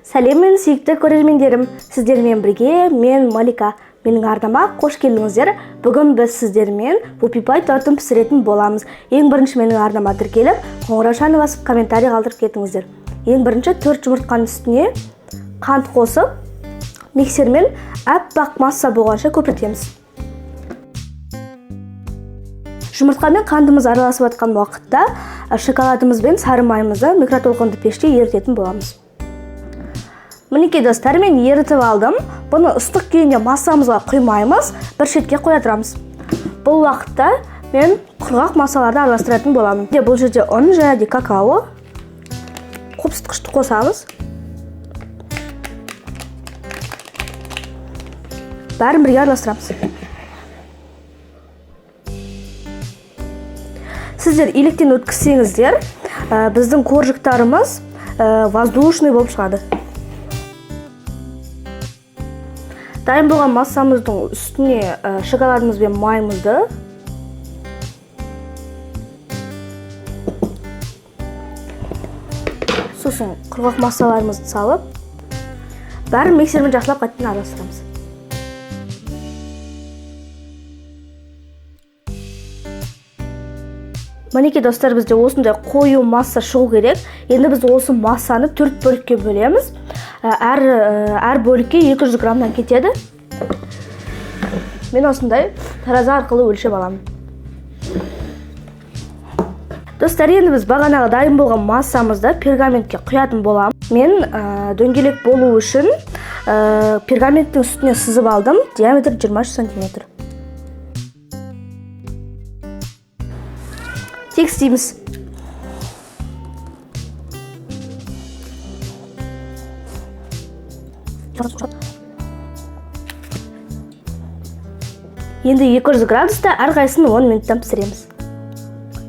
Сәлем, менің сүйікті көрермендерім! Сіздермен бірге мен, Малика. Менің арнама қош келдіңіздер! Бүгін біз сіздермен вупи пай тортын пісіретін боламыз. Ең бірінші менің арнама тіркеліп, қоңыраушаны басып, комментарий қалдырып кетіңіздер. Ең бірінші 4 жұмыртқаның үстіне қант қосып, миксермен аппақ масса болғанша көпіртеміз. Жұмыртқа мен қантымыз араласып жатқан уақытта шоколадымыз бен сары майымызды микротолқынды пеште ерітетін боламыз. Мінекей, достар, мен ерітіп алдым. Бұны ыстық күйінде массамызға құймаймыз, бір шетке қоя тұрамыз. Бұл уақытта мен құрғақ массаларды араластыратын боламын. Бұл жерде ұн және де какао, қопсытқышты қосамыз. Бәрін бірге араластырамыз. Сіздер електен өткізсеңіздер, біздің коржиктарымыз воздушный болып шығады. Дайын болған массамыздың үстіне шоколадымыз бен майымызды сосын құрғақ массаларымызды салып, бәрін миксермен жақсылап қайтадан араластырамыз. Мінекей, достар, бізде осындай қою масса шығу керек. Енді біз осы массаны 4 бөлікке бөлеміз. Әр бөлікке 200 граммнан кетеді. Мен осындай таразы арқылы өлшеп аламын. Достар, енді біз бағанағы дайын болған массамызды пергаментке құятын боламыз. Мен дөңгелек болу үшін пергаменттің үстіне сызып алдым. Диаметр 23 сантиметр. Тегістейміз. Енді 200 градуста әрқайсысын 10 минуттан пісіреміз.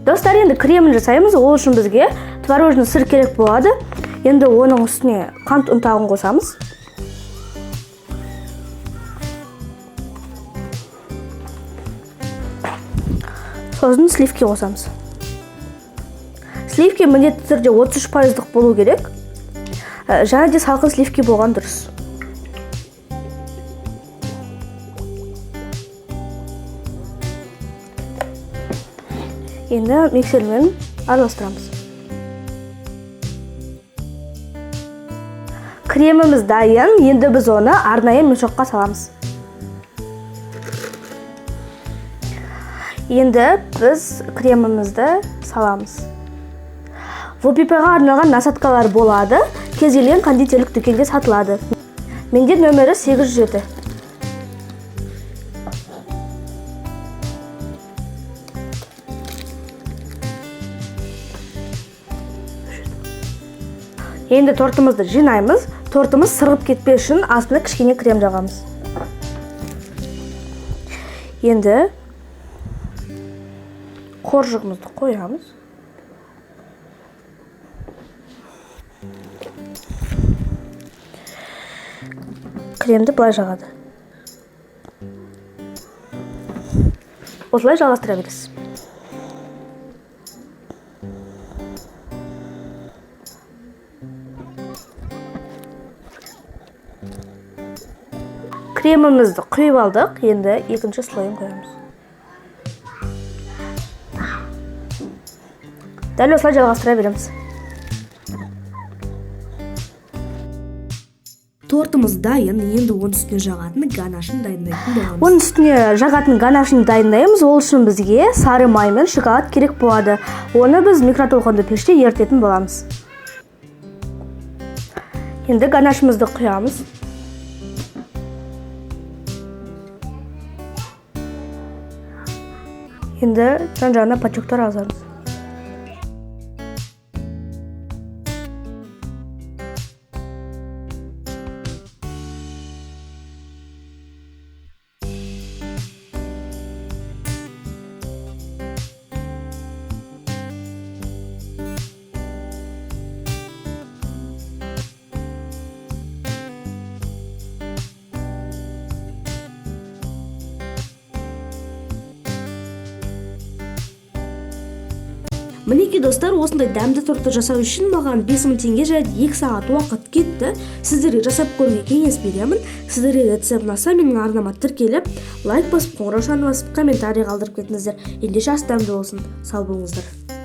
Достар, енді кремін жасаймыз. Ол үшін бізге творожный сыр керек болады. Енді оның үстіне қант ұнтағын қосамыз. Сосын сливки қосамыз. Сливки міндетті түрде 33 пайыздық болу керек. Және де салқын сливки болған дұрыс. Енді миксермен араластырамыз. Креміміз дайын. Енді біз оны арнайы мешокқа саламыз. Енді біз кремімізді саламыз. Вупи пайға арналған насадкалар болады. Кез келген кондитерлік дүкенде сатылады. Менде нөмірі 807. Енді тортымызды жинаймыз. Тортымыз сырғып кетпес үшін астына кішкене крем жағамыз. Енді коржығымызды қоямыз. Кремді былай жағады. Осылай жалғастыра бересіз. Кремімізді құйып алдық, енді екінші слойын қоямыз. Дәл осылай жалғастыра береміз. Тортымыз дайын, енді оның үстіне жағатын ганашын дайындайтын боламыз. Оның үстіне жағатын ганашын дайындаймыз. Ол үшін бізге сары май мен шоколад керек болады. Оны біз микротолқынды пеште ерітетін боламыз. Енді ганашымызды құямыз. Енді жан-жағына патчоктар алғызамыз. Мінекей, достар, осындай дәмді тортты жасау үшін маған 5000 теңге және 2 сағат уақыт кетті. Сіздерге жасап көруге кеңес беремін. Сіздерге рецепт ұнаса, менің арнама тіркеліп, лайк басып, қоңыраушаны басып, комментарий қалдырып кетіңіздер. Ендеше, ас дәмді болсын, сау болыңыздар.